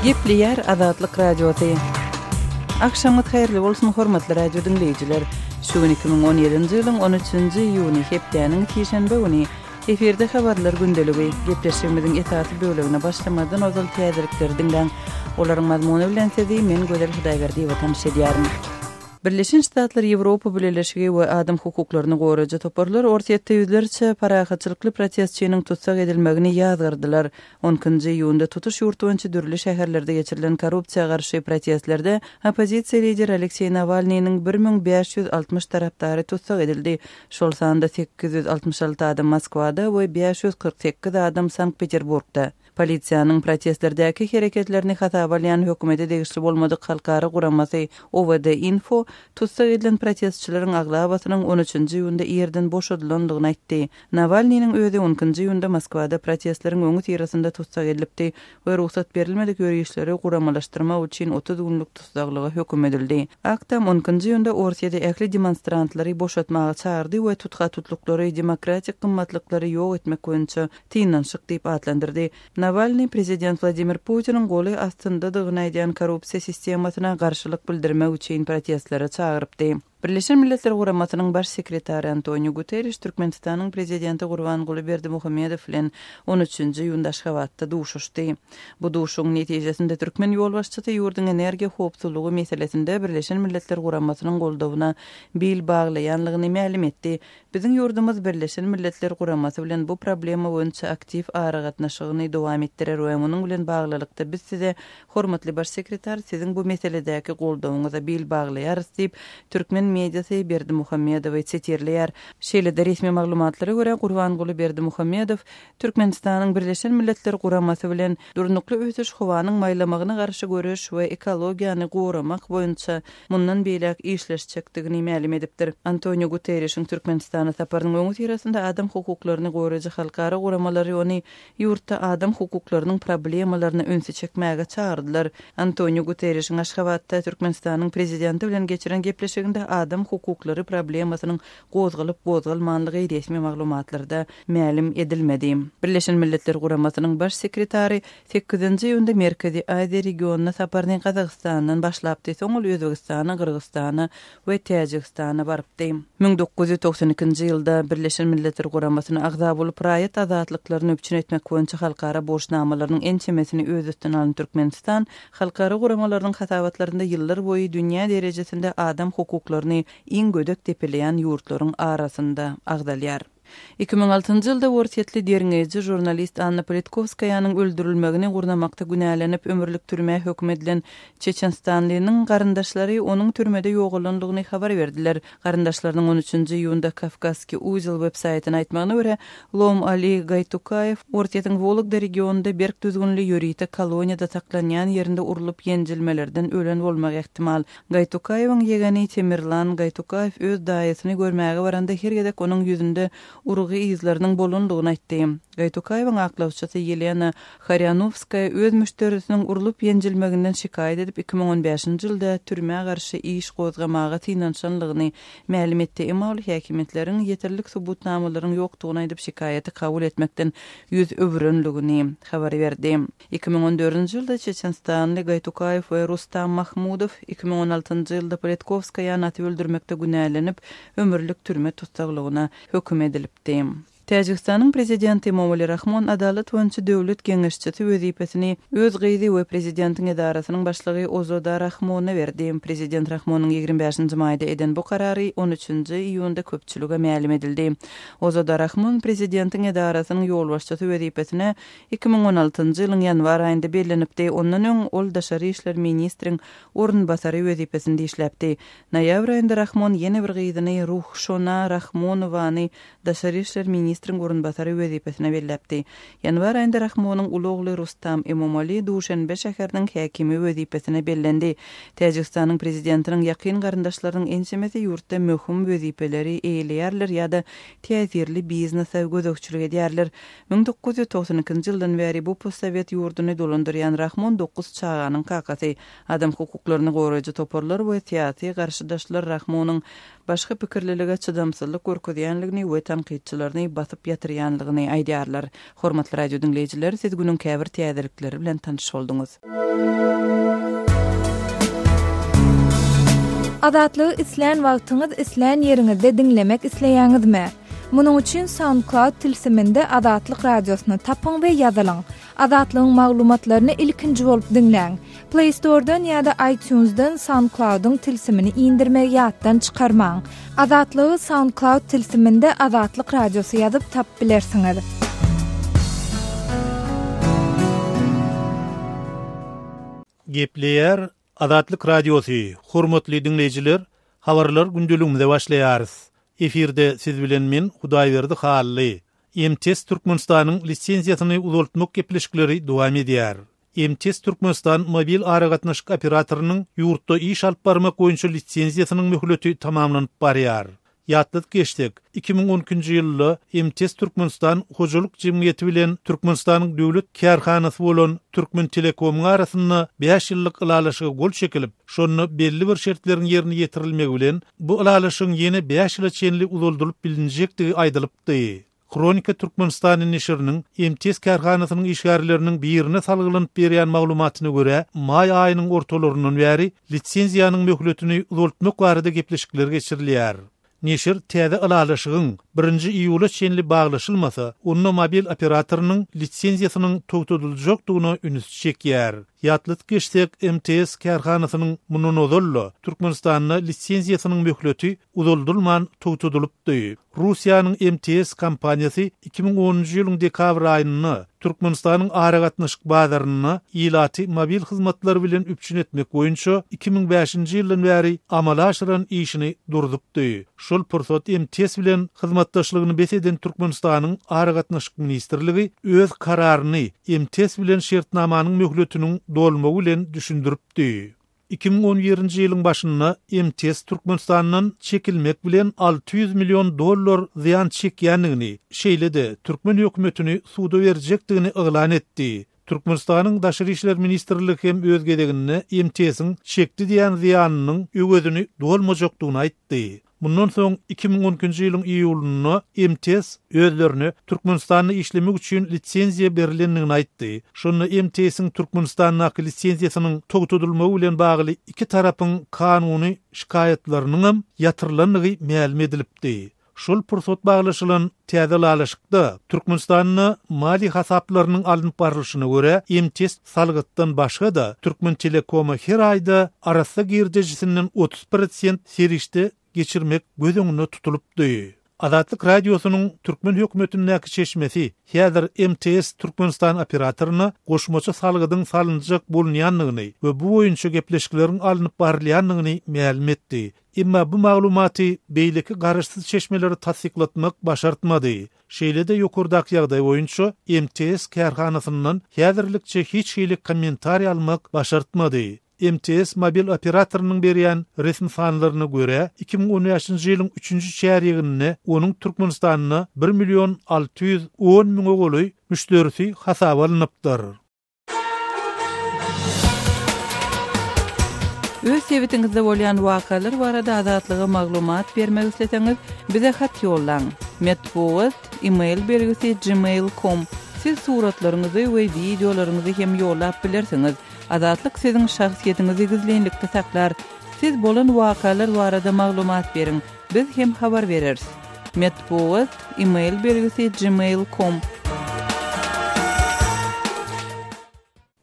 Gepleýär Azatlyk Radiosy. Agşamyňyz haýyrly bolsun, hormatly radio diňleýjiler! Şu gün 2017-nji ýylyň 13-nji iýuny, hepdäniň sişenbe güni. Efirde habarlar gündeligi. Gepleşigimiziň esasy bölegine başlamazdan ozal täzelikleri diňläň. Olaryň mazmuny bilen sizi men Gözel Hudaýberdiýewa tanyş edýärin. Birleşen Ştatlar, Ýewropa Bileleşigi we adam hukuklaryny goraýjy toparlar Orsýetde ýüzlerçe parahatçylykly protestçiniň tussag edilmegini ýazgardylar. On ikinji iýunda tutuş ýurt boýunça dürli şäherlerde geçirilen korrupsiýa garşy protestlerde oppozisiýa lideri Alekseý Nawalnynyň 1560 tarapdary tussag edildi, şol sanda 866 adam Moskwada we 548 adam Sankt-Peterburgda. Polisiýanyň protestlerdäki hereketlerini hasaba alýan hökümete degişli bolmadyk halkara guramasy OVD-Info tussag edilen protestçileriň aglabasynyň on üçünji iýunda irden boşadylandygyny aýtdy. Nawalnynyň özi on ikinji iýunda Moskwada protestleriň öňüsyrasynda tussag edilipdi we rugsat berilmedik ýörişleri guramalaşdyrmak üçin 30 günlük tussaglyga höküm edildi. Ak Tam on ikinji iýunda Orsýeti ähli demonstrantlary boşatmaga çagyrdy we tutha-tutluklary demokratik gymmatlyklary ýok etmek boýunça synanyşyk diýip atlandyrdy. Nawalnyý prezident Wladimir Putiniň goly astyndadygyny aýdýan korrupsiýa sistemasyna garşylyk bildirmek üçin protestlere çagyrypdy. Birleşen Milletler Guramasynyň Baş sekretary Antoniu Guterriş Türkmenistanyň Prezidenti Gurbanguly Berdimuhamedow bilen on üçünji iýunda Aşgabatda duşuşdy. Bu duşuşygyň netijesinde türkmen ýolbaşçysy ýurduň energiýa howpsuzlygy meselesinde Birleşen Milletler Guramasynyň goldawyna bil baglaýanlygyny mälim etdi. Biziň ýurdumyz Birleşen Milletler Guramasy bilen bu problema boýunça aktiw aragatnaşygyny dowam etdirer we munuň bilen baglylykda biz size, hormatly Baş sekretar, siziň bu meseledäki goldawyňyza bil baglaýarys diýip, türkmen mediasy Berdimuhamedowy sitirleýär. Şeýle-de resmi maglumatlara görä, Gurbanguly Berdimuhamedow Türkmenistanyň Birleşen Milletler Guramasy bilen Durnukly ösüş, howanyň maýlamagyna garşy göreş we ekologiýany goramak boýunça mundan beýläk işleşjekdigini mälim edipdir. Antoniu Guterrişiň Türkmenistana saparynyň öňüsyrasynda adam hukuklaryny goraýjy halkara guramalary ony ýurtda adam hukuklarynyň problemalaryna ünsi çekmäge çagyrdylar. Antoniu Guterrişiň Aşgabatda Türkmenistanyň Prezidenti bilen geçiren gepleşiginde adam hukuklary problemasynyň gozgalyp-gozgalmanlygy resmi maglumatlarda mälim edilmedi. Birleşen Milletler Guramasynyň Baş sekretary sekizinji iýunda Merkezi Aziýa regionyna saparyny Gazagystandan başlapdy, soň ol Özbegistana, Gyrgyzystana we Täjigistana barypdy. 1992-nji ýylda Birleşen Milletler Guramasyna agza bolup, raýat azatlyklaryny üpjün etmek boýunça halkara borçnamalarynyň ençemesini öz üstüne alan Türkmenistan halkara guramalarynyň hasabatlarynda ýyllar boýy dünýä derejesinde adam hukuklaryny iň gödek depeleýän ýurtlaryň arasynda agzalýar. 2006-njy ýylda orsýetli derňeýji žurnalist Anna Politkowskaýanyň öldürilmegini gurnamakda günälenip ömürlik türmä höküm edilen çeçenistanlynyň garyndaşlary onuň türmede ýogalandygyny habar berdiler. Garyndaşlarynyň on üçünji iýunda Kawkazskiý uzel websaýtyna aýtmagyna görä, Lom Ali Gaýtukaýew Orsýetiň Wologda regionynda berk düzgünli ýörite koloniýada saklanýan ýerinde urlup ýenjilmelerden ölen bolmagy ähtimal. Gaýtukaýewiň ýegeni Temirlan Gaýtukaýew öz daýysyny görmäge baranda her gezek onuň ýüzünde urgy yzlarynyň bolandygyny aýtdy. Gaýtukaýewiň aklawçysy Ýelena Harýanowskaýa öz müşderisiniň urlup-ýenjilmeginden şikaýat edip, 2015-nji ýylda türmä garşy iş gozgamaga synanyşanlygyny mälim etdi, emma ol häkimiýetleriň ýeterlik subutnamalaryň ýokdugyny aýdyp, şikaýaty kabul etmekden ýüz öwürenligini habar berdi. 2014-nji ýylda çeçenistanly Gaýtukaýew we Rustam Mahmudow, 2016-njy ýylda Politkowskaýany atyp öldürmekde günälenip, ömürlik türme tussaglygyna höküm edilipdi. Täjigistanyň prezidenti Emomali Rahmon Adalat boýunça döwlet geňeşçisi wezipesini öz gyzy we prezidentiň edarasynyň başlygy Ozoda Rahmona berdi. Prezident Rahmonyň 25-nji maýda eden bu karary on üçünji iýunda köpçülige mälim edildi. Ozoda Rahmon prezidentiň edarasynyň ýolbaşçysy wezipesine 2016-njy ýylyň ýanwar aýynda bellenipdi. Ondan öň ol daşary işler ministriň orunbasary wezipesinde işläpdi. Noýabr aýynda Rahmon ýene bir gyzyny Ruhşona Rahmonowany daşary işler ministriň orunbasary wezipesine belläpdi. Ýanwar aýynda Rahmonyň uly ogly Rustam Emomali Duşenbe şäheriniň häkimi wezipesine bellendi. Täjigistanyň prezidentiniň ýakyn garyndaşlarynyň ençemesi ýurtda möhüm wezipeleri eýeleýärler ýa-da täsirli biznese gözegçilik edýärler. 1992-nji ýyldan bäri bu postsowet ýurduny dolandyrýan Rahmon dokuz çaganyň kakasy. Adam hukuklaryny goraýjy toparlar we syýasy garşydaşlar Rahmonyň başga pikirlilige çydamsyzlyk görkezýänligini we tankytçylaryny basyp. basyp ýatyrýanlygyny aýdýarlar. Hormatly radio diňleýjiler, siz günüň käbir täzelikleri bilen tanyş bolduňyz. Azatlygy islän wagtyňyz, islän ýeriňizde diňlemek isleýäňizmi? Munuň üçin SoundCloud tilsiminde Azatlyk Radiosyny tapyň we ýazylyň. Azatlygyň maglumatlaryny ilkinji bolup diňläň. Play Store-dan ýa-da iTunes-dan SoundCloud-yň tilsimini indirmegi ýatdan çykarmaň. Azatlygy SoundCloud tilsiminde Azatlyk Radiosy ýazyp tapyp bilersiňiz. Gepleýär Azatlyk Radiosy, Hormatly diňleýjiler, habarlar gündeligimize başlaýarys. Efirde siz bilen men Hudaýberdi Hally. MTS Türkmenistanyň lisenziýasyny uzaltmak gepleşikleri dowam edýär. MTS Türkmenistan mobil aragatnaşyk operatorynyň ýurtda iş alyp barmak boýunça lisenziýasynyň möhleti tamamlanyp barýar. Ýatladyp geçsek, 2012-nji ýylda MTS Türkmenistan hojalyk jemgyýeti bilen Türkmenistanyň döwlet kärhanasy bolan Türkmentelekomyň arasynda bäş ýyllyk ylalaşyga gol çekilip, şonda belli bir şertleriň ýerine ýetirilmegi bilen bu ylalaşygyň ýene bäş ýyla çenli uzaldylyp bilinjekdigi aýdylypdy. Hronika Türkmenistany neşiriniň MTS kärhanasynyň işgärleriniň birine salgylanyp berýän maglumatyna görä, maý aýynyň ortalaryndan bäri lisenziýanyň möhletini uzaltmak barada gepleşikler geçirilýär. Neşir täze ylalaşygyň birinji iýula çenli baglaşylmasa, onda mobil operatorynyň lisenziýasynyň togtadyljakdygyna üns çekýär. Ýatladyp geçsek, MTS kärhanasynyň mundan ozal-da Türkmenistanda lisenziýasynyň möhleti uzaldylman togtadylypdy. Russiýanyň MTS kompaniýasy 2010-njy ýylyň dekabr aýynda Türkmenistanyň aragatnaşyk bazarynda ilaty mobil hyzmatlar bilen üpjün etmek boýunça 2005-nji ýyldan bäri amala aşyran işini durzupdy. Şol pursat MTS bilen hyzmatdaşlygyny bes eden Türkmenistanyň Aragatnaşyk ministrligi öz kararyny MTS bilen şertnamanyň möhletiniň dolmagy bilen düşündiripdi. 2011-nji ýylyň başynda MTS Türkmenistandan çekilmek bilen 600 million dollar zyýan çekýändigini, şeýle-de türkmen hökümetini suda berjekdigini yglan etdi. Türkmenistanyň Daşary işler ministrligi hem öz gezeginde MTS-iň çekdi diýen zyýanynyň öwezini dolmajakdygyny aýtdy. Mundan soň 2012-nji ýylyň iýulynda MTS özlerine Türkmenistanda işlemek üçin lisenziýa berilendigini aýtdy. Şonda MTS-iň Türkmenistandaky lisenziýasynyň togtadylmagy bilen bagly iki tarapyň kanuny şikaýatlarynyňam ýatyrylandygy mälim edilipdi. Şol pursat baglaşylan täze ylalaşykda Türkmenistanda maliýe hasaplarynyň alnyp barlyşyna görä MTS salgytdan başga-da Türkmentelekoma her aýda arassa girdejisinden 30 prosent serişde geçirmek göz öňünde tutulypdy. Azatlyk Radiosynyň türkmen hökümetindäki çeşmesi häzir MTS Türkmenistan operatoryna goşmaça salgydyň salynjak bolunýandygyny we bu boýunça gepleşikleriň alnyp barylýandygyny mälim etdi. Emma bu maglumaty beýleki garaşsyz çeşmelere tassyklatmak başartmady. Şeýle-de ýokardaky ýagdaý boýunça MTS kärhanasyndan häzirlikçe hiç hili kommentariý almak başartmady. MTS mobil operatorynyň berýän resmi sanlaryna görä, 2015-nji ýylyň üçünji çärýeginde onuň Türkmenistanda bir million 610 müňe golaý müşderisi hasaba alnypdyr. Öz sebitiňizde bolýan wakalar barada Azatlyga maglumat bermek isleseňiz, bize hat ýollaň. Metbugat, e-mail belgisi gmail com. Siz suratlaryňyzy we wideolaryňyzy hem ýollap bilersiňiz. Azatlyk siziň şahsyýetiňizi gizlinlikde saklar. Siz bolan wakalar barada maglumat beriň, biz hem habar bereris. Metbugat, e-mail belgisi gmail com.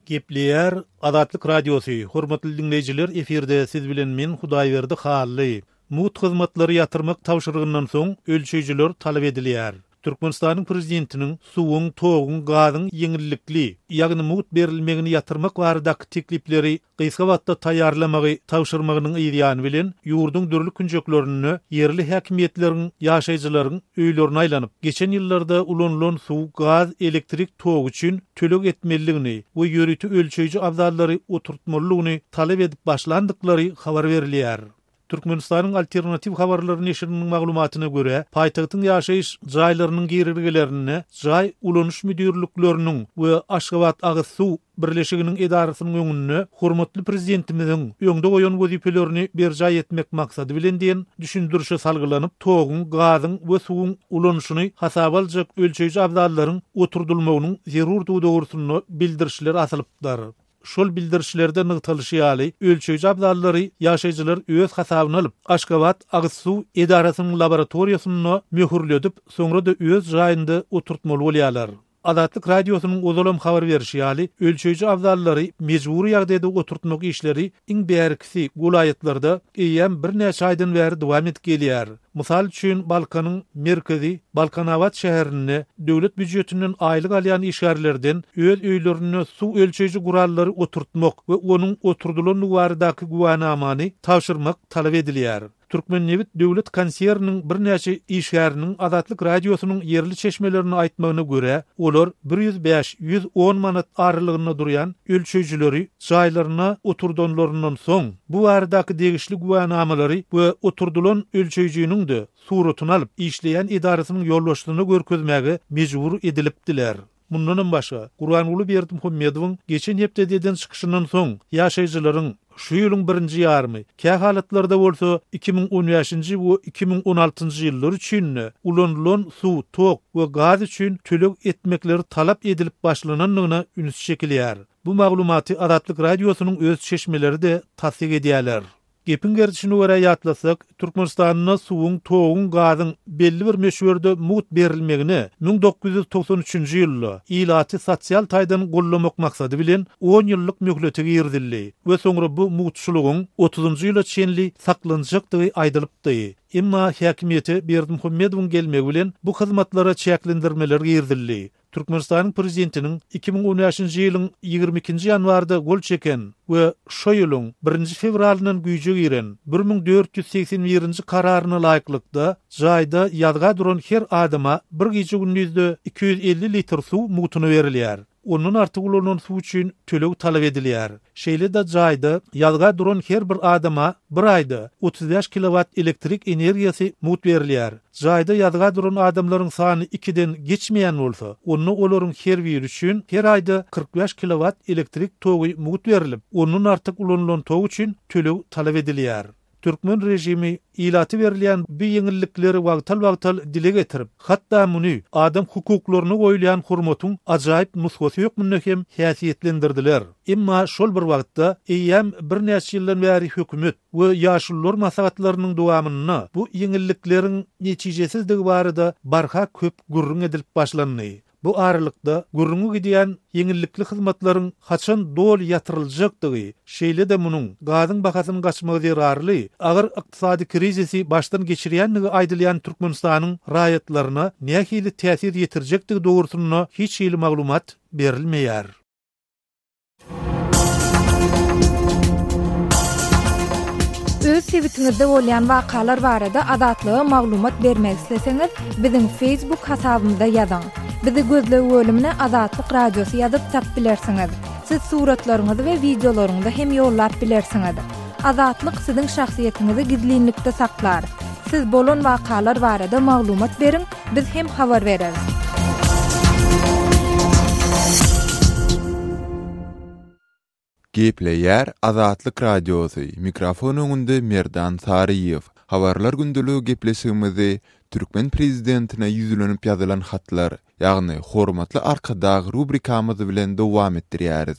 Gepleýär Azatlyk Radiosy, Hormatly diňleýjiler efirde siz bilen men Hudaýberdi Hally. Mugt hyzmatlary ýatyrmak tabşyrygyndan soň ölçeýjiler talap edilýär. Türkmenistanyň Prezidentiniň suwuň, toguň, gazyň ýeňillikli, ýagny mugt berilmegini ýatyrmak baradaky teklipleri gysga wagtda taýýarlamagy tabşyrmagynyň yzýany bilen ýurduň dürli künjeklerinde ýerli häkimiýetleriň ýaşaýjylaryň öýlerine aýlanyp, geçen ýyllarda ulanylan suw, gaz, elektrik togy üçin töleg etmelidigini we ýörite ölçeýji abzallary oturtmalydygyny talap edip başlandyklary habar berilýär. Türkmenistanyň Alternatiw habarlary neşiriniň maglumatyna görä, paýtagtyň ýaşaýyş jaýlarynyň girelgelerinde jaý ulanyş müdirlikleriniň we Aşgabat agyz suw birleşiginiň edarasynyň öňünde hormatly Prezidentimiziň öňde goýan wezipelerini berjaý etmek maksady bilen diýen düşündirişe salgylanyp, toguň, gazyň we suwuň ulanyşyny hasaba aljak ölçeýji abzallaryň oturdylmagynyň zerurdygy dogrusynda bildirişler asylypdyr. Şol bildirişlerde nygtalyşy ýaly, ölçeýji abzallary ýaşaýjylar öz hasabyna alyp, Aşgabat agyz suw edarasynyň laboratoriýasynda möhürledip, soňra-da öz jaýynda oturtmaly bolýarlar. Azatlyk Radiosynyň ozalam habar berşi ýaly, ölçeýji abzallary mejbury ýagdaýda oturtmak işleri iň bärkisi welaýatlarda eýýäm birnäçe aýdan bäri dowam edip gelýär. Mysal üçin, Balkanyň merkezi Balkanabat şäherinde döwlet býujetinden aýlyk alýan işgärlerden öz öýlerinde suw ölçeýji gurallary oturtmak we onuň oturdylandygy baradaky güwänamany tabşyrmak talap edilýär. Türkmennebit döwlet konserniniň birnäçe işgäriniň Azatlyk Radiosynyň ýerli çeşmelerine aýtmagyna görä, olar bir 105, 110 manat aralygynda durýan ölçeýjileri jaýlaryna oturdanlaryndan soň, bu baradaky degişli güwänamalary we oturdylan ölçeýjiniň-de suratyny alyp, işleýän edarasynyň ýolbaşçysyna görkezmäge mejbur edilipdiler. Mundanam başga, Gurbanguly Berdimuhamedowyň geçen hepdede eden çykyşyndan soň, ýaşaýjylaryň şu ýylyň birinji ýarymy, kähalatlarda bolsa 2015-nji we 2016-njy ýyllar üçin-de ulanylan suw, tok we gaz üçin töleg etmekleri talap edilip başlanandygyna üns çekilýär. Bu maglumaty Azatlyk Radiosynyň öz çeşmeleri-de tassyk edýärler. Gepiň gerdişine görä ýatlasak, Türkmenistanda suwuň, toguň, gazyň belli bir möçberde mugt berilmegine 1993-nji ýylda ilaty sosial taýdan goldamak maksady bilen on ýyllyk möhleti girizildi we soňra bu mugtçulygyň otuzynjy ýyla çenli saklanjakdygy aýdylypdy. Emma häkimiýete Berdimuhamedowyň gelmegi bilen bu hyzmatlara çäklendirmeler girizildi. Türkmenistanyň Prezidentiniň 2015-nji ýylyň 22-nji ýanwarda gol çeken we şo ýylyň birinji fewralyndan güýje giren 1481-nji Kararyna laýyklykda, jaýda ýazga duran her adama bir gije-gündizde 250 litr suw mugtuna berilýär. Ondan artyk ulanylan suw üçin töleg talap edilýär. Şeýle-de jaýda ýazga duran her bir adama bir aýda 35 kilowat elektrik energiýasy mugt berilýär. Jaýda ýazga duran adamlaryň sany ikiden geçmeýän bolsa, onda olaryň her biri üçin her aýda 45 kilowat elektrik togy mugt berlip, ondan artyk ulanylan tok üçin töleg talap edilýär. Türkmen režimi ilata berilýän bu ýeňillikleri wagtal-wagtal dile getirip, hatda muny adam hukuklaryna goýulýan hormatyň ajaýyp nusgasy hökmünde hem häsiýetlendirdiler. Emma şol bir wagtda, eýýäm birnäçe ýyldan bäri hökümet we ýaşulular maslahatlarynyň dowamynda bu ýeňillikleriň netijesizdigi barada barha köp gürrüň edilip başlandy. Bu aralykda, gürrüňi gidýän ýeňillikli hyzmatlaryň haçan doly ýatyryljakdygy, şeýle-de munuň gazyň bahasynyň gaçmagy zerarly agyr ykdysady krizisi başdan geçirýändigi aýdylýan Türkmenistanyň raýatlaryna nähili täsir ýetirjekdigi dogrusynda hiç hili maglumat berilmeýär. Öz sebitiňizde bolýan wakalar barada Azatlyga maglumat bermek isleseňiz, biziň Facebook hasabymyza ýazyň. Bizi gözleg bölümine Azatlyk Radiosy ýazyp tap bilersiňiz. Siz suratlaryňyzy we wideolaryňyzy hem ýollap bilersiňiz. Azatlyk siziň şahsyýetiňizi gizlinlikde saklar. Siz bolan wakalar barada maglumat beriň, Biz hem habar bereris. Gepleýär Azatlyk Radiosy, mikrofon öňünde Merdan Saryýew. Habarlar gündeligi gepleşigimizi türkmen prezidentine ýüzlenip ýazylan hatlar, ýagny Hormatly Arkadag rubrikamyz bilen dowam etdirýäris.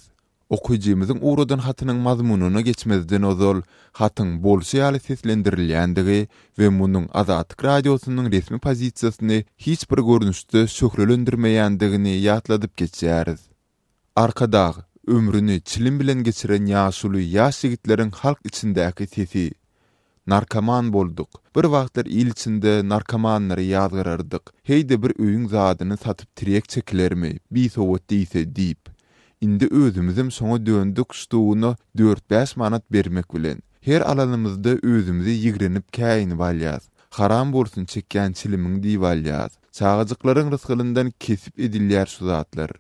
Okyjymyzyň ugradan hatynyň mazmunyna geçmezden ozal, hatyň bolşy ýaly seslendirilýändigi we munuň Azatlyk Radiosynyň resmi pozisiýasyny hiç bir görnüşde şöhlelendirmeýändigini ýatladyp geçýäris. Arkadag, ömrüni çilim bilen geçiren ýaşuly ýaş ýigitleriň halk içindäki sesi. Narkoman bolduk. Bir wagtlar il içinde narkomanlary ýazgarardyk. Heý-de bir öýüň zadyny satyp tirýek çekilermi, bisowat diýse diýip. Indi özümizem şoňa döndük ştugyna dört-bäş manat bermek bilen. Her alanymyzda özümizi ýigrenip käýinip alýas. Haram bolsun çekýän çilimiň diýip alýas. Çagajyklaryň rysgalyndan kesip edilýär şu zatlar.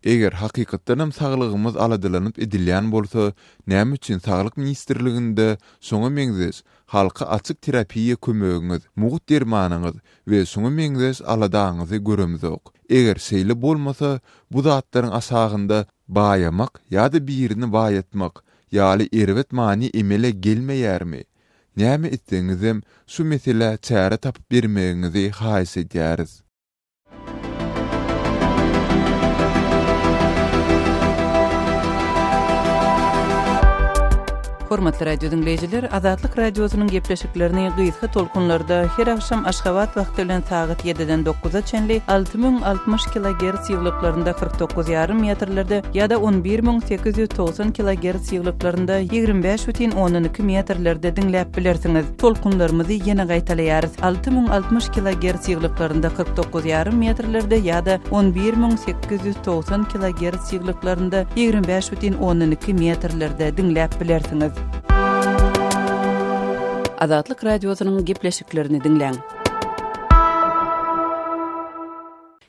Eger hakykatdanam saglygymyz aladalanyp edilýän bolsa, näme üçin Saglyk ministrliginde şoňa meňzeş halka açyk terapiýa kömegiňiz, mugt dermanyňyz we şoňa meňzeş aladaňyzy göremzok? Eger şeýle bolmasa, bu zatlaryň aşagynda baýamak ýa-da birini baýatmak ýaly erbet many emele gelmeýärmi? Näme etseňizem, şu meselä çäre tapyp bermegiňizi haýyş edýäris. Hormatly radio diňleýjiler, Azatlyk Radiosynyň gepleşiklerini gysga tolkunlarda her agşam Aşgabat wagty bilen sagat 7-den 9-a çenli 6060 kilogerts ýygylyklarynda 49,5 metrlerde ýa-da 11890 kilogerts ýygylyklarynda 25,2 metrlerde diňläp bilersiňiz. Tolkunlarymyzy ýene gaýtalaýarys, 6060 kilogerts ýygylyklarynda 49 ýarym metrlerde ýa-da 11890 kilogerts ýygylyklarynda 25,2 metrlerde diňläp bilersiňiz. Azatlyk Radiosynyň gepleşiklerini diňläň.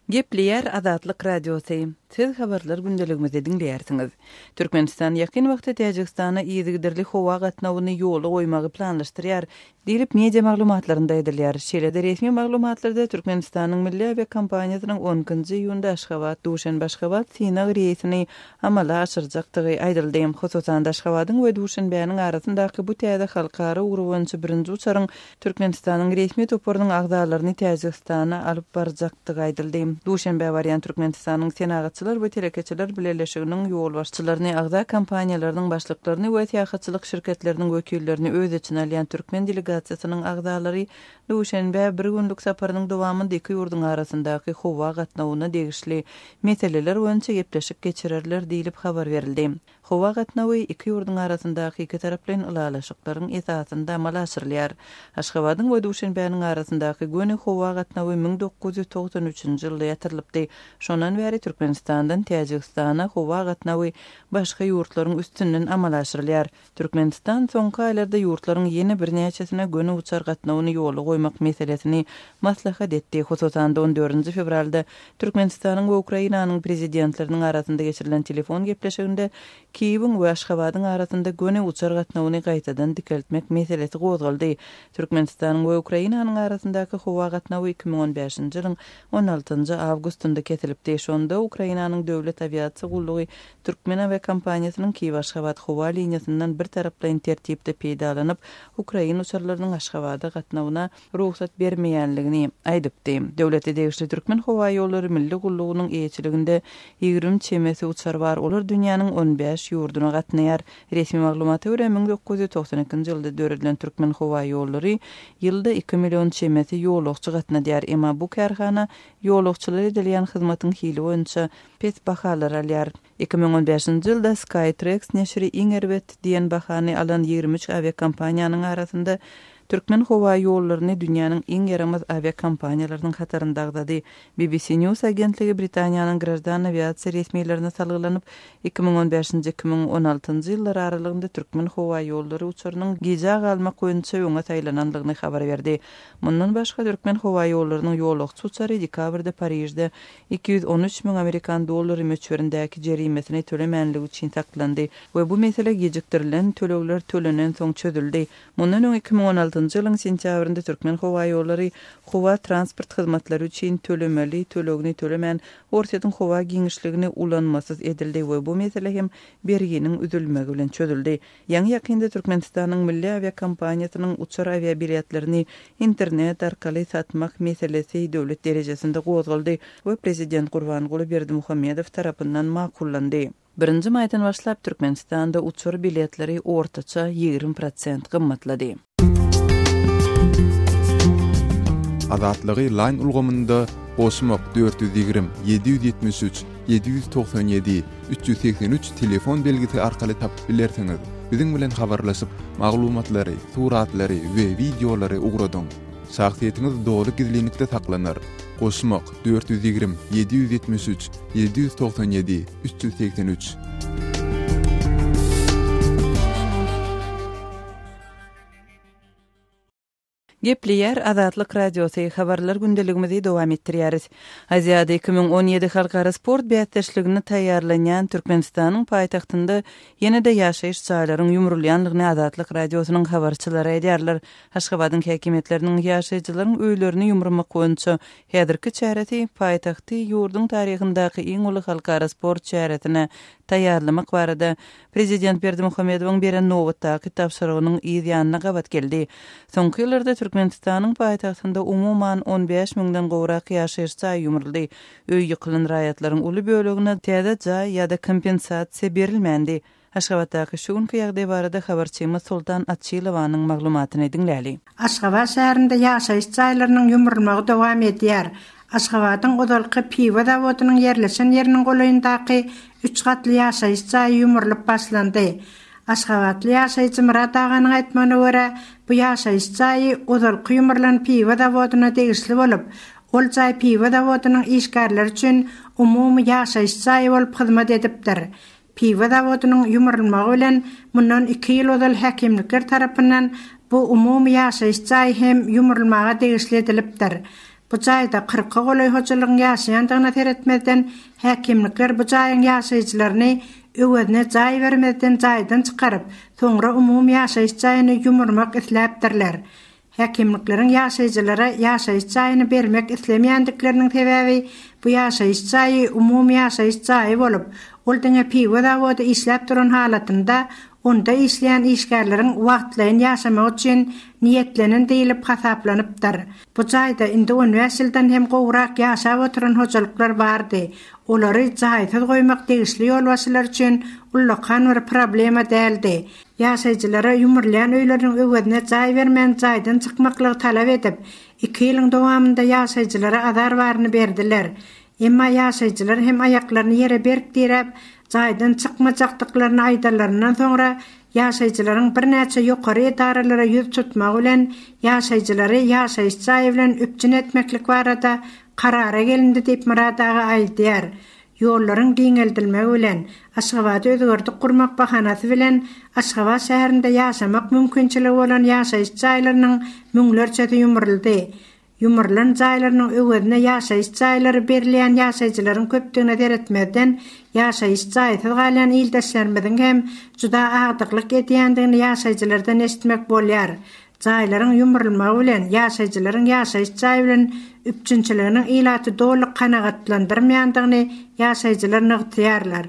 Gepleýär Azatlyk Radiosy. Siz habarlar gündeligimizi diňleýärsiňiz. Türkmenistan ýakyn wagtda Täjigistana yzygiderli howa gatnawyny ýola goýmagy planlaşdyrýar, diýlip, media maglumatlarynda aýdylýar. Şeýle-de resmi maglumatlarda Türkmenistanyň milli awiakompaniýasynyň on ikinji iýunda Aşgabat, Duşenbe-Aşgabat synag reýsini amala aşyrjakdygy aýdyldy. Hususan-da, Aşgabadyň we Duşenbäniň arasyndaky bu täze halkara ugry boýunça birinji uçaryň Türkmenistanyň resmi toparynyň agzalaryny Täjigistana alyp barjakdygy aýdyldy. Duşenbä barýan Türkmenistanyň Senagatçylar we telekeçiler bileleşiginiň ýolbaşçylaryny, agza kompaniýalarynyň başlyklaryny we syýahatçylyk şirketleriniň wekillerini öz içine alýan türkmen delegasiýasynyň agzalary Duşenbä bir günlük saparynyň dowamynda iki ýurduň arasyndaky howa gatnawyna degişli meseleler boýunça gepleşik geçirerler diýlip habar berildi. Howa gatnawy iki ýurduň arasyndaky ikitaraplaýyn ylalaşyklaryň esasynda amala aşyrylýar. Aşgabadyň we Duşenbäniň arasyndaky göni howa gatnawy 1993-nji ýylda ýatyrylypdy. Şondan bäri Türkmenistandan Täjigistana howa gatnawy başga ýurtlaryň üstünden amala aşyrylýar. Türkmenistan soňky aýlarda ýurtlaryň ýene birnäçesine göni uçar gatnawyny ýola goýmak meselesini maslahat etdi. Hususan-da, on dördünji fewralda Türkmenistanyň we Ukrainanyň Prezidentleriniň arasynda geçirilen telefon gepleşiginde Kiýewiň we Aşgabadyň arasynda göni uçar gatnawyny gaýtadan dikeltmek meselesi gozgaldy. Türkmenistanyň we Ukrainanyň arasyndaky howa gatnawy 2015-nji ýylyň on altynjy awgustynda kesilipdi. Şonda Ukrainanyň döwlet awiasiýa gullugy Türkmen awiakompaniýasynyň Kiýew-Aşgabat howa liniýasyndan birtaraplaýyn tertipde peýdalanyp, ukrain uçarlarynyň Aşgabada gatnawyna rugsat bermeýänligini aýdypdy. Döwlete degişli Türkmenhowaýollary milli gullugynyň eýeçiliginde 20 çemesi uçar bar, olar dünýäniň on bäş ýurduna gatnaýar. Resmi maglumata görä, 1992-nji ýylda döredilen Türkmenhowaýollary ýylda iki million çemesi ýolagçy gatnadýar, emma bu kärhana ýolagçylara edilýän hyzmatyň hili boýunça pes bahalar alýar. 2015-nji ýylda Skytrax neşiri iň erbet diýen bahany alan 23 awiakompaniýanyň arasynda Türkmenhowaýollaryny dünýäniň iň ýaramaz awiakompaniýalarynyň hatarynda agzady. BBC News agentligi Britaniýanyň graždan awiasiýa resmilerine salgylanyp, 2015-nji, 2016-njy ýyllar aralygynda Türkmenhowaýollary uçarynyň gijä galmak boýunça öňe saýlanandygyny habar berdi. Mundan başga, Türkmenhowaýollarynyň ýolagçy uçary dekabrda Parižde 213 müň amerikan dollary möçberindäki jerimesini tölemänligi üçin saklandy we bu mesele gijikdirilen tölegler tölenensoň çözüldi. Mundan öň 2016-njy ýylyň sentýabrynda Türkmenhowaýollary howa transport hyzmatlary üçin tölemeli tölegini tölemän Orsýetiň howa giňişligini ulanmasyz edildi we bu mesele hem berginiň üzülmegi bilen çözüldi. Ýaňy-ýakynda Türkmenistanyň milli awiakompaniýasynyň uçar awiabiletlerini internet arkaly satmak meselesi döwlet derejesinde gozgaldy we prezident Gurbanguly Berdimuhamedow tarapyndan makullandy. Birinji maýdan başlap Türkmenistanda uçar biletleri ortaça 20 prosent gymmatlady. Azatlygy Line ulgamynda goşmak 420 773 797 383 telefon belgisi arkaly tapyp bilersiňiz. Biziň bilen habarlaşyp, maglumatlary, suratlary we wideolary ugradyň. Şahsyýetiňiz doly gizlinlikde saklanar. Goşmak 420 773 797 383. Gepleýär Azatlyk Radiosy, Habarlar gündeligimizi dowam etdirýäris. Aziada 2017 halkara sport bäsdeşligine taýýarlanýan Türkmenistanyň paýtagtynda ýene-de ýaşaýyş jaýlaryň ýumrulýandygyny Azatlyk Radiosynyň habarçylary aýdýarlar. Aşgabadyň häkimiýetleriniň ýaşaýjylaryň öýlerini ýumurmak boýunça häzirki çäresi paýtagty ýurduň taryhyndaky iň uly halkara sport çäresine taýýarlamak barada Prezident Berdimuhamedowyň beren nobatdaky tabşyrygynyň yz ýanyna gabat geldi. Soňky ýyllarda Türkmenistanyň paýtagtynda umuman 15 müňden gowrak ýaşaýyş jaýy ýumruldy. Öý ýykylan raýatlaryň uly bölegine täze jaý ýa-da kompensasiýa berilmändi. Aşgabatdaky şu günki ýagdaý barada habarçymyz Soltan Açylowanyň maglumatyny diňläli. Aşgabat şäherinde ýaşaýyş jaýlarynyň ýumrulmagy dowam edýär. Aşgabadyň ozalky piwo zawodynyň ýerleşen ýeriniň golaýyndaky üç gatly ýaşaýyş jaýy ýumrulyp başlandy. Aşgabatly ýaşaýjy Myrat aganyň aýtmagyna görä, bu ýaşaýyş jaýy ozalky ýumrulan piwo zawodyna degişli bolup, ol jaý piwo zawodynyň işgärleri üçin umumy ýaşaýyş jaýy bolup hyzmat edipdir. Piwo zawodynyň ýumrulmagy bilen mundan iki ýyl ozal häkimlikler tarapyndan bu umumy ýaşaýyş jaýy hem ýumrulmaga degişli edilipdir. Bu jaýda kyrka golaý hojalygyň ýaşaýandygyna seretmezden, häkimlikler bu jaýyň ýaşaýjylaryny öwezine jaý bermezden jaýdan çykaryp, soňra umumy ýaşaýyş jaýyny ýumurmak isläpdirler. Häkimlikleriň ýaşaýjylara ýaşaýyş jaýyny bermek islemeýändikleriniň sebäbi, bu ýaşaýyş jaýy umumy ýaşaýyş jaýy bolup, ol diňe piwo zawody işläp duran halatynda onda işleýän işgärleriň wagtlaýyn ýaşamagy üçin niýetlenen diýlip hasaplanypdyr. Bu jaýda indi on bäş ýyldan hem gowrak ýaşap oturan hojalyklar bardy. Olary jaýsyz goýmak degişli ýolbaşçylar üçin ullakan bir problema däldi. Ýaşaýjylara ýumrulýan öýleriniň öwezine jaý bermän jaýdan çykmaklygy talap edip, iki ýylyň dowamynda ýaşaýjylara azar baryny berdiler. Emma ýaşaýjylar hem aýaklaryny ýere berk diräp, jaýdan çykmajakdyklaryny aýdanlaryndan soňra, ýaşaýjylaryň birnäçe ýokary edaralara ýüz tutmagy bilen ýaşaýjylary ýaşaýyş jaýy bilen üpjün etmeklik barada karara gelindi diýip Myrat aga aýdýar. Ýollaryň giňeldilmegi bilen, Aşgabady özgerdip gurmak bahanasy bilen Aşgabat şäherinde ýaşamak mümkinçiligi bolan ýaşaýyş jaýlarynyň müňlerçesi ýumruldy. Ýumrulan jaýlarynyň öwezine ýaşaýyş jaýlary berilýän ýaşaýjylaryň köpdügine seretmezden, ýaşaýyş jaýsyz galýan ildeşlerimiziň hem juda agdyklyk edýändigini ýaşaýjylardan eşitmek bolýar. Jaýlaryň ýumrulmagy bilen, ýaşaýjylaryň ýaşaýyş jaýy bilen üpjünçiliginiň ilaty doly kanagatlandyrmaýandygyny ýaşaýjylar nygtaýarlar.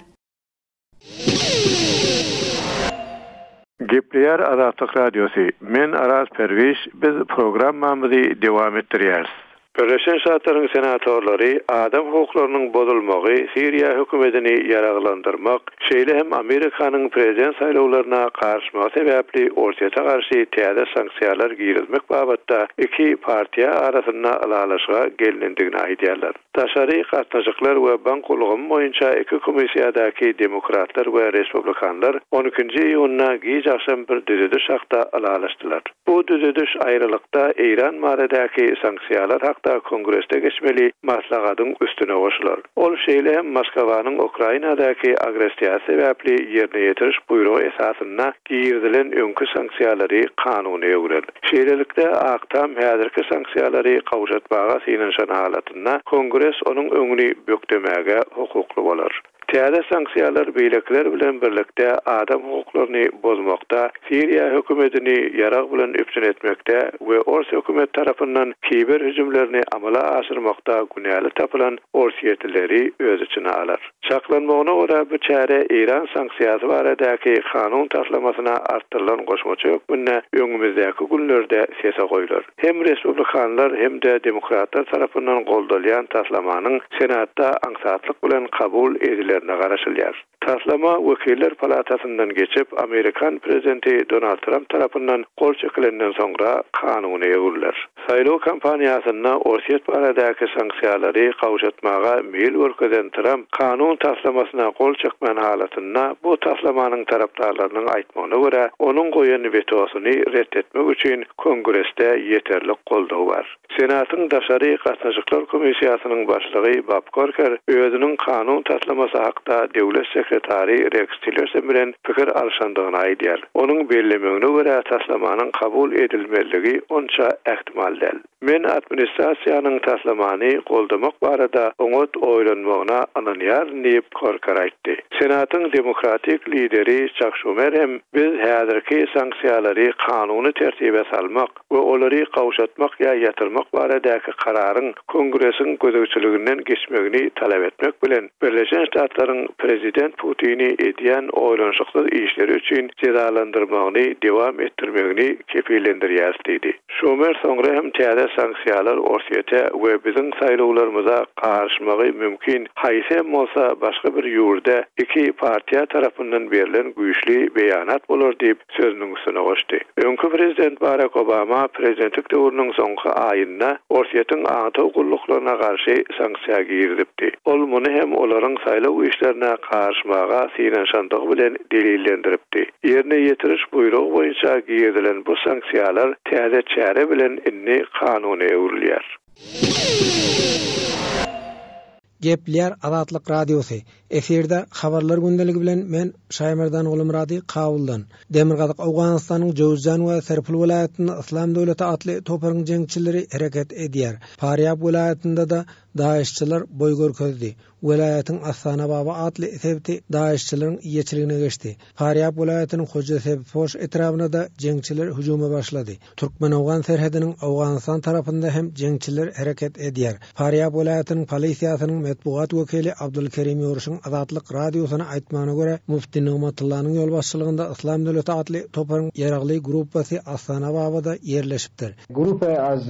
Gepleýär Azatlyk Radiosy, Men Araz Perwiş, biz programmamyzy dowam etdirýäris. Birleşen Ştatlaryň senatorlary adam hukuklarynyň bozulmagy, Siriýa hökümetini ýaraglandyrmak, şeýle hem Amerikanyň prezident saýlawlaryna garyşmagy sebäpli Orsýete garşy täze sanksiýalar girizmek babatda iki partiýa arasynda ylalaşyga gelnendigini aýdýarlar. Daşary gatnaşyklar we bank ulgamy boýunça iki komissiýadaky demokratlar we respublikanlar on ikinji iýunda giç agşam bir düzediş hakda ylalaşdylar. Bu düzediş aýralykda Eýran baradaky sanksiýalar hakda Kongresde geçmeli maslahatyň üstüne goşular. Ol şeýle hem Moskawanyň Ukrainadaky agressiýasy sebäpli ýerine ýetiriş buýrugy esasynda girizilen öňki sanksiýalary kanuny öwrer. Şeýlelikde, Ak Tam häzirki sanksiýalary gowşatmaga synanyşan halatynda Kongres onuň öňüni bökdemäge hukukly bolar. Täze sanksiýalar beýlekiler bilen birlikde adam hukuklaryny bozmakda, Siriýa hökümetini ýarag bilen üpjün etmekde we ors hökümeti tarapyndan kiber hüjümlerini amala aşyrmakda günäli tapylan orsýetlileri öz içine alar. Çaklanmagyna görä, bu çäre Eýran sanksiýasy baradaky kanun taslamasyna artdyrylan goşmaça hökmünde öňümizdäki günlerde sese goýlar. Hem respublikanlar, hem-de demokratlar tarapyndan goldalýan taslamanyň Senatda aňsatlyk bilen kabul edilerine garaşylýar. Taslama Wekiller palatasyndan geçip, amerikan prezidenti Donald Tramp tarapyndan gol çekilenden soňra kanuna öwrüler. Saýlaw kampaniýasynda Orsýet baradaky sanksiýalary gowşatmaga meýil görkezen Tramp kanun taslamasyna gol çekmän halatynda, bu taslamanyň tarapdarlarynyň aýtmagyna görä, onuň goýan wetosyny ret etmek üçin Kongresde ýeterlik goldaw bar. Senatyň daşary gatnaşyklar komissiýasynyň başlygy Bob Korker özüniň kanun taslamasy. hakda döwlet sekretary Reks Tillerson bilen pikir alşandygyny aýdýar. Onuň bellemegine görä, taslamanyň kabul edilmezligi onça ähtimal däl. Men administrasiýanyň taslamany goldamak barada oňat oýlanmagyna ynanýaryn diýip, Korker aýtdy. Senatyň demokratik lideri Çak Şumer hem biz häzirki sanksiýalary kanuny tertibe salmak we olary gowşatmak ýa ýatyrmak baradaky kararyň Kongresiň gözegçiliginden geçmegini talap etmek bilen, Birleşen Ştatlaryň prezident Putini edýän oýlanyşyksyz işleri üçin jezalandyrmagyny dewam etdirmegini kepillendirýäris diýdi. Şumer soňra hem täze sanksiýalar Orsýete we biziň saýlawlarymyza garyşmagy mümkin haýsy hem bolsa başga bir ýurda iki partiýa tarapyndan berlen güýçli beýanat bolar diýip, sözüniň üstüne goşdy. Öňki prezident Barak Obama prezidentlik döwrüniň soňky aýynda Orsýetiň aňtaw gulluklaryna garşy sanksiýa girizipdi. Ol muny hem olaryň saýlaw işlerine garyşmaga synanyşandygy bilen delillendiripdi. Ýerine ýetiriş buýrugy boýunça girizilen bu sanksiýalar täze çäre bilen indi kanuna öwrülýär. Gepleýär Azatlyk Radiosy. Efirde Habarlar gündeligi bilen men Şaýmerdan Gulumyrady Kabuldan. Demirgazyk Owganystanyň Jöwüzjan we Serpil welaýatynda Yslam döwleti atly toparyň jeňçileri hereket edýär. Farýab welaýatynda-da daeşçiler boý görkezdi. Welaýatyň Astana-Baba atly sebiti daeşçileriň eýeçiligine geçdi. Farýab welaýatynyň Hoja Sebzpoş etrabyna-da jeňçiler hüjüme başlady. Türkmen-owgan serhediniň Owganystan tarapynda hem jeňçiler hereket edýär. Farýab welaýatynyň polisiýasynyň metbugat wekili Abdulkerim Ýoruşyň Azatlyk Radiosyna aýtmagyna görä, Mufti Nygmatullanyň ýolbaşçylygynda Yslam döwleti atly toparyň ýaragly gruppasy Astana-Babada ýerleşipdir. Grupe az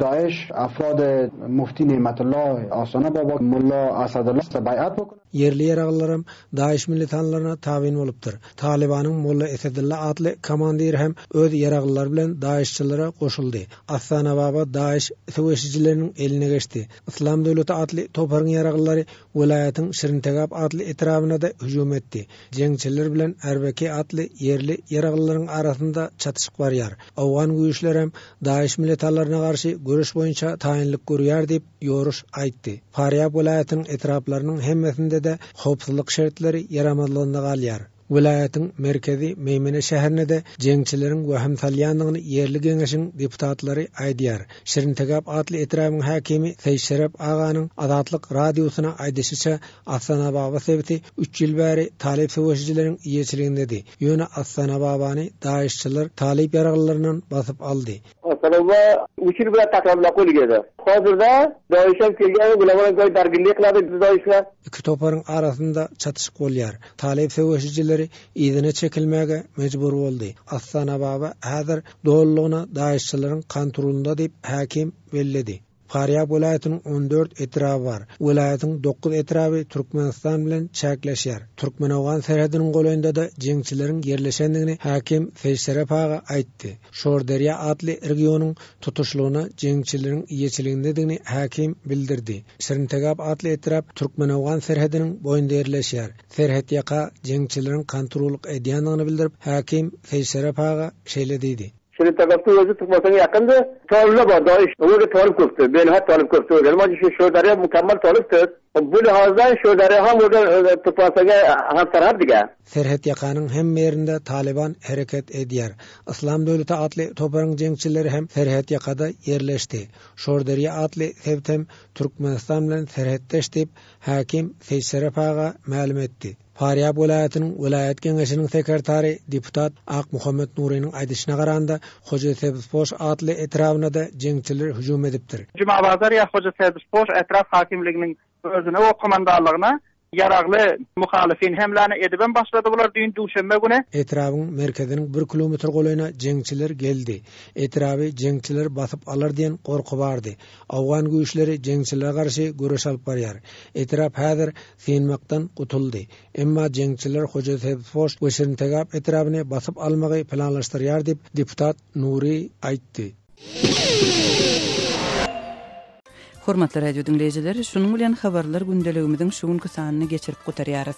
Daeş afrad Mufti Nematullah Astana Baba Mulla Asadullah bayat bokun. Ýerli ýaraglylaram Daeş militanlaryna tabyn bolupdyr. Talybanyň Molla Esedilla atly komandiri hem öz ýaraglylary bilen daeşçilere goşuldy. Astanababa Daeş söweşijileriniň eline geçdi. Yslam döwleti atly toparyň ýaraglylary welaýatyň Şirintegap atly etrabyna-da hüjüm etdi. Jeňçiler bilen Erbeki atly ýerli ýaraglylaryň arasynda çatyşyk barýar. Owgan güýçlerem Daeş militanlaryna garşy göreş boýunça taýynlyk görýär diýip, Ýoruş aýtdy. Farýab welaýatynyň etraplarynyň hemmesinde-de howpsuzlyk şertleri ýaramazlygynda galýar. Welaýatyň merkezi Meýmene şäherine-de jeňçileriň wehim salýandygyny ýerli geňeşiň deputatlary aýdýar. Şirintegap atly etrabyň häkimi Seýitşerep aganyň Azatlyk Radiosyna aýdyşyça, Astanababa sebiti üç ýyl bäri talyp söweşijileriň eýeçiligindedi. Ýöne Astanababany daeşçiler talyp ýaraglylaryndan basyp aldy. Astanababa üç ýyl bilen taşlanmak bolýar. Hozirda Daeş hem kelgan, bular bilan goý darginlik qiladi Daeş bilan. Iki toparyň arasynda çatyşyk bolýar. Talyp söweşijileri yzyna çekilmäge mejbur boldy. Astanababa häzir dolulygyna daeşçileriň kontrolynda diýip, häkim belledi. Farýab welaýatynyň 14 etraby bar. Welaýatyň dokuz etraby Türkmenistan bilen çäkleşýär. Türkmen-owgan serhediniň golaýynda-da jeňçileriň ýerleşendigini häkim Seýitşerep aga aýtdy. Şorderýa atly regionyň tutuşlygyna jeňçileriň eýeçiligindedigini häkim bildirdi. Şirintegap atly etrap türkmen-owgan serhediniň boýunda ýerleşýär. Serhetýaka jeňçileriň kontrollyk edýändigini bildirip, häkim Seýitşerep aga şeýle diýdi. Şirintegapda özi Türkmenistana ýakyndy. Toluna bar, daýyş. O ýerde talyp köpdi. Benihat talyp köpdi. O ýerde. Şu Şordarýa mükemmel talypdy. Bu lihazdan Şordarýa ham orada Türkmenistana ham serhad diga. Serhetýakanyň hemme ýerinde Talyban hereket edýär. Yslam döwleti atly toparyň jeňçileri hem serhetýakada ýerleşdi. Şorderýa atly sebit hem Türkmenistan bilen serhetdeş diýip, häkim Seýitşerep aga mälim etdi. Farýab welaýatynyň welaýat geňeşiniň sekretary, deputat Akmuhammet Nurynyň aýdyşyna garanda, Hojasebzpoş atly etrabyna-da jeňçiler hüjüm edipdir. Jumabazar ýa Hojasebzpoş etrap hakimliginiň özüne we komandanlygyna ýaragly muhalyfyn hemläni edibem başlady bular düýn duşenbe güni. Etrabyň merkeziniň bir kilometr golaýyna jeňçiler geldi. Etraby jeňçiler basyp alar diýen gorky bardy. Owgan güýçleri jeňçilere garşy göreş alyp barýar. Etrap häzir synmakdan gutuldy. Emma jeňçiler Hojasebzpoş we Şirintegap etrabyny basyp almagy planlaşdyrýar diýip, deputat Nuri aýtdy. Hormatly radio diňleýjiler, şunuň bilen habarlar gündeligimiziň şu günki sanyny geçirip gutarýarys.